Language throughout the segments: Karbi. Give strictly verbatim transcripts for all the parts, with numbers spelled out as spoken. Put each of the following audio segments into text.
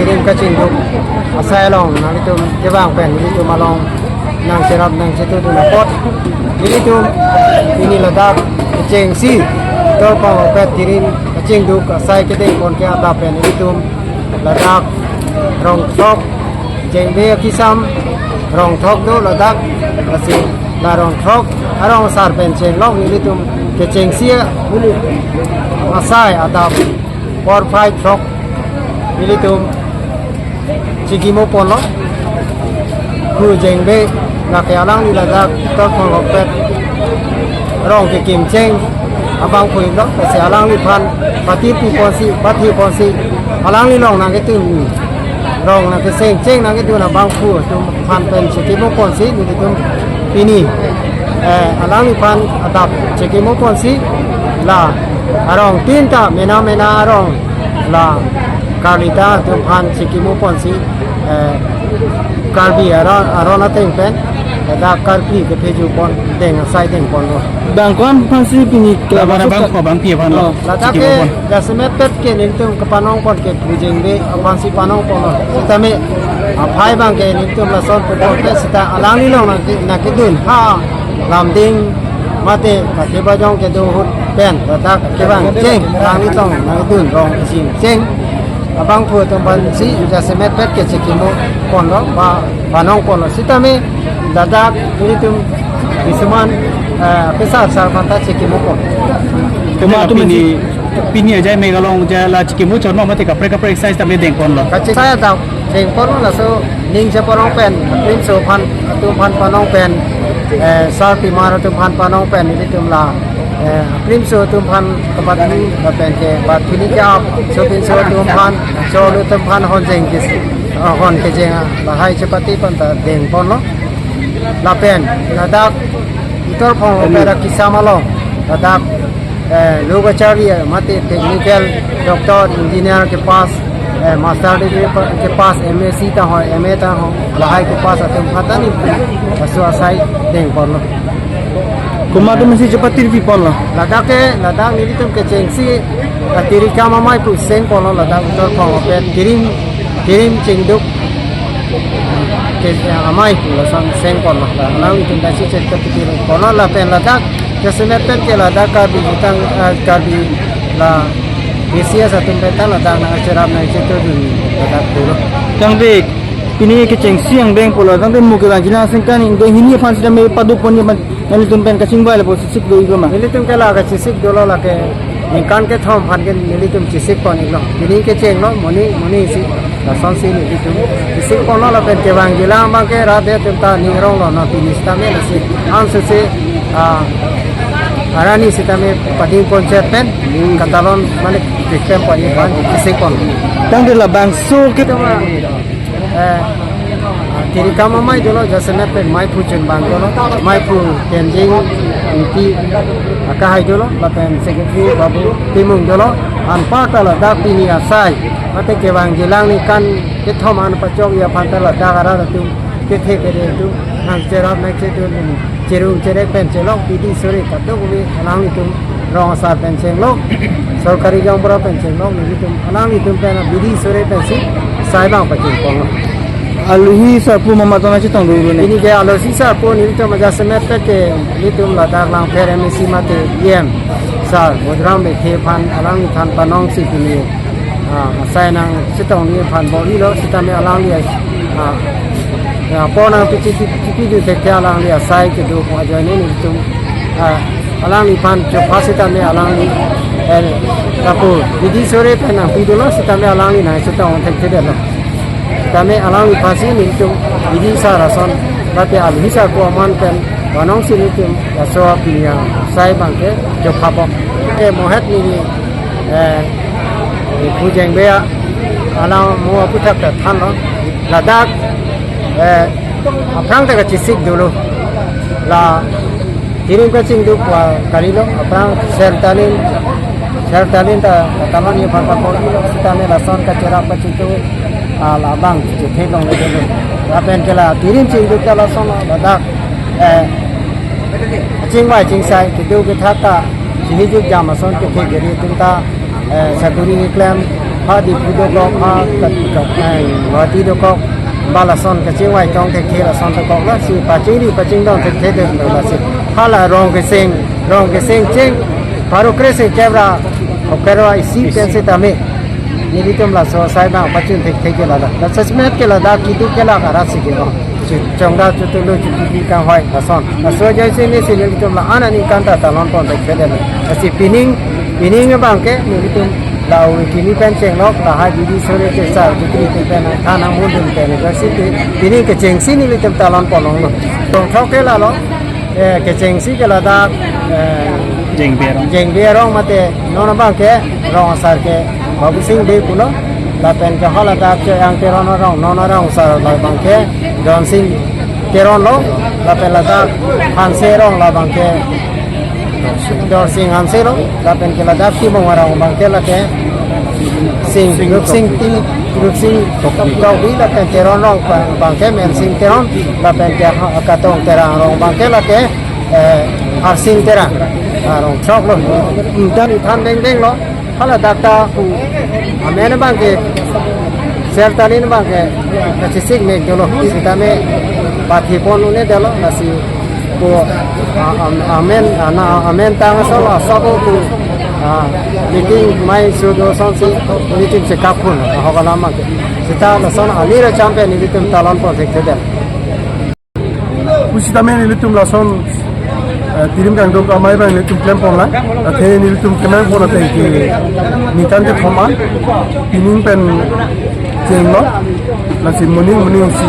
Tirim kachingduk asai along nanglitum kevang pen nelitum along nangcherap nangchetudun apot, nelitum pini ladak kechengsi Utor Phonglokpet tirim kachingduk asai kedengpon ke adap pen nelitum ladak rong throk Jengbe akisam rong throk do ladak, lasi la rong throk arong asar pen chenglok nelitum kechengsi asai adap por phai throk nelitum chikimo ponlo. Khu Jengbe lake alangli ladak Utor Phonglokpet rong kekim cheng abangphu lo, lasi alangliphan patir pi ponsi, pathi ponsi, alangli along nangketun, rong nangkeseng cheng nangketun abangphu atum aphan pen chikimo ponsi nelitum pini, eh, alangliphan adap chikimo ponsi la arong tin ta mena mena arong la Karbi ta atum aphan chikimo ponsi, eh, Karbi aron, aron ateng pen, eh, dak Karbi kepheju pon deng asai dengponlo. Bang ko-an aphansi pini ke Bang, bang, bang, bang, pi aphan lo? Oh. Ladak ke Chikimo pon. Jasemet pet ke nelitum kepanong pon ke Bujengbe aphansi panong ponlo. Sitame aphai abang ke nelitum lason pupon ke sita alangli along nangke, nangkedun ha Lumding mate Pathibajong kedo ahut pen ladak kevang cheng alangli along nangkedun rong isim cheng abangphu atum aphansi jasemet pet ke chikimo ponlo ba panong ponlo. Sitame ladak nelitum kisuman, eh, pesar sar aphanta chikimo pon. Komat atum pini, pini ajai mega along ajai la chikimo chorno mate kaprek kaprek asai tame dengponlo. Kachi asai adap dengponlo, laso ning cheparong pen, aprimso aphan, atum aphan panong pen, eh, sarpimar atum aphan panong pen nelitum la, eh, aprimso atum aphan kabat ni lapen ke bat pini ke ap, sopinso atum aphan, cholo atum aphan hon jeng kis, eh, hon kejeng, ah, lahai chepati pon ta dengponlo. Lapen ladak Utor Phonglokpet akisam along ladak, eh, lok acharya mate technical, doctor, engineer kepass, eh, master degree pa-, kepass, M S C ta ho, M A ta ho, lahai kepass atum aphan ta nelitum laso asai dengponlo. Komat atumsi chepatir pi ponlo? Ladak ke, ladak nelitum kechengsi, ah, tirikam amei pu sengponlo ladak Utor Phonglokpet tirim, tirim chingduk ke, eh, amei pu lason sengponlo. Alangtum ta si chet kapitir ponlo lapen ladak jasemet pen ke ladak Karbi jutang, eh, Karbi la A C S atum pen ta ladak nangcherap nangchetudun ladak dolo. Tangte pini kechengsi angdeng ponlo, tangte mo kevang jilang sengkan angdeng hini aphan sitame paduk pon ni aphan nelitum pen kachingvai lapu chesik do-iklo ma? Nelitum ke la kachesik dolo, lake ningkan kethom aphan ke nelitum chesik pon-iklo. Pini kechenglo, moni, moni si lasonsi nelitum chesik ponlo lapen kevang jilang abang ke rat atum ta ning ronglo, non pini sitame lasi ansose, ah, arani sitame pading pon chet pen katalon malik keklem pon-ik aphan chesik pon. Tangte labangso ke, eh, tirikam amei dolo, jasemet pen meiphu chunbang dolo, meiphu Tenzing Ingti akehai dolo, lapen secretary Babu Timung dolo, anparta ladak pini asai mate kevang jilang ningkan kethom an pachok-i aphanta ladak arat atum kethe kere atum nangcherap nangchetudun, cherung cherek pen chelok bidi sore kadokave alanglitum rong asar pen chenglok, sorkari gaonbura pen chenglok, nelitum alanglitum pen bidi sore pensi asai abang pachingpong. Alohi sarpo mama tona chetong dolo ne? Pini ke alohi sarpo nelitum ajasemet pet ke nelitum ladak Langpher M A C mate E M sar Bodram Bekthe aphan, alangliphan panongsi pini, ah, asai nangchetongji aphan bor-ilo sitame alangli, ah, ah, apor nangpichi, pichipidun thekthe alangli asai kedo ajoine nelitum, ah, alangliphan chopha sitame alangli, eh, lapu bidi sore pen nangpidunlo sitame alangli nangchetong thekthedetlo. Sitame alangliphansi nelitum bidi sar ason mate alohi sarpo aman pen panongsi nelitum laso pini asai abang ke chophapon. Ke mohet neli, eh, Bujengbe alangmo aphuthak ta thanlo. Ladak, eh, aphrang ta kachesik dolo. La tirim kachingduk wa kalilo, aphrang sertalin, sertalin ta katalon ye bhar bhar kor sitame lason kacherap kachingduk, ah, labang chethe longle dolo. Lapen ke la tirim chingduk ta lason ladak, eh, chingvai chingsai kedo kethak ta chinijuk jam ason kethe kere atum ta, eh, sakuri keklem, Ha Diphu dokok, ha kat-, kat-, eh, Guwahati dokok, ba lason kachingvai tong thekthe lason dokok, lasi pachingri pachingdon thekthe de lasi. Hala rong keseng, rong keseng cheng, pharo kreseng kep ra, okerwa isi pensi tame. Nelitum laso asai abang pachun thekthe ke ladak. Laso smet ke ladak kitu ke la karat si ke no. Chongda chotulu chotiki kanghoi lason. Laso ajoine si nelitum la-an aningkan ta talon pon thekthe de. Lasi pining, pining abang ke nelitum la-u kimi pen chenglok, lahai bidi sore ke sar, bidi ke pen than amun dun pen university, pining kechengsi nelitum talon pon longlo. Rongthrok ke lalo, eh, kechengsi ke ladak, eh, Jengbe arong. Jengbe arong mate non abang ke rong asar ke Babusing Bey pulo, lapen ke haladak ke Yang Teron arong, non arong asar labang ke Donsing Teron lo, lapen ladak Hanse arong labang ke Dorsing Hanse lo, lapen ke ladak Timung arong abang ke lake Sing, Rupsing Ti, Rupsing Tokbi, lapen Teron arong abang ke Mensing Teron, lapen ke ha-, Katong Terang arong abang ke lake, eh, Harsing Terang. Arong throk lo. Hmm, dan ithan dengdeng lo. Haladak ta pu amen abang ke, Sertalin abang ke, kachesik mek dolo, sitame pathi pon un-e dolo, lasi pu, a-, am-, amen, ana, amen tang asol, asol pu, a, meeting mai sudo sonsi, meeting chekap pun, ahok alam abang ke. Sita lason ali ra champion nelitum talon pon thekthe de. Pusitame nelitum lason, eh, Tirim Kangdong Amei abang nelitum klem pon lang. Athe nelitum kemang pon athe ke ningkan kethom an. Pining pen chenglo. Lasi moning moning si.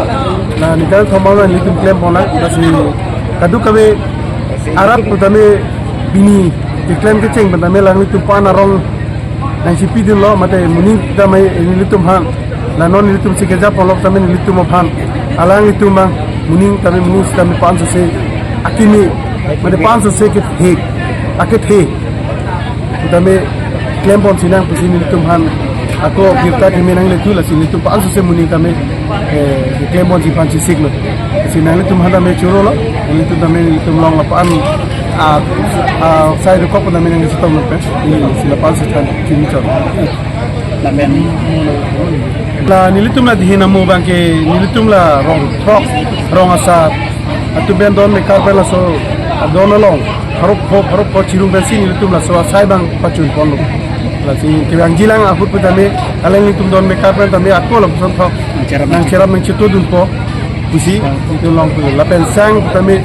La ningkan kethom an nelitum klem pon lang. Lasi kadokave arap putame pini keklem kecheng putame alanglitum aphan arong nangchipidunlo, mate moning tame nelitum aphan. La non nelitum si keja ponlok tame nelitum aphan. Alanglitum abang moning tame moning sitame pansose akimi, mate pansose kethe, akethe tame klem ponsi nang pusi nelitum aphan. Ako birta kimi nanglethu, lasi nelitum pansose moning tame, eh, klem ponsi panchisiklo. Si nanglitum aphan tame chorolo, nelitum tame nelitum along lapu-an, ah, ah, sai dokok tame nangchetonglo pen. Ini si lapu-an si than chini chor. Lapen la nelitum la dihin amu abang ke nelitum la rong throk, rong asar atum pen don mekar pen laso adon along pharo pho, pharo pho chirum pensi nelitum laso asai abang pachun ponlo. Lasi kevangji lang ahut putame alanglitum don mekar pen tame ako lapuson throk nangcherap nangchetodunpo pusi nelitum long pulo. Lapen sang putame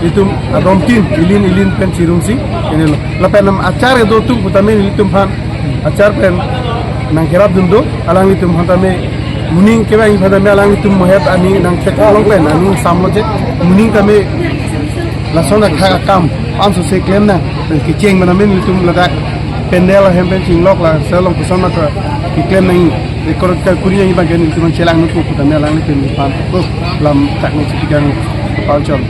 nelitum adon tin ilin ilin pen chirumsi inelo. Lapen nam achar kedo atum putame nelitum aphan achar pen nangcherapdun do, alanglitum aphan tame moning kevang aphan tame alanglitum mohet ani nangchetong pen ani samlo je moning tame lason akhak akam pansose klem nang, kecheng manamen nelitum ladak pandal ahem pen chinglok la selong puson maka keklem nang record ka kuri nang abang ke nelitum chelang nutpo putame alanglitum aphan ko lam tak nang chitikang palchon.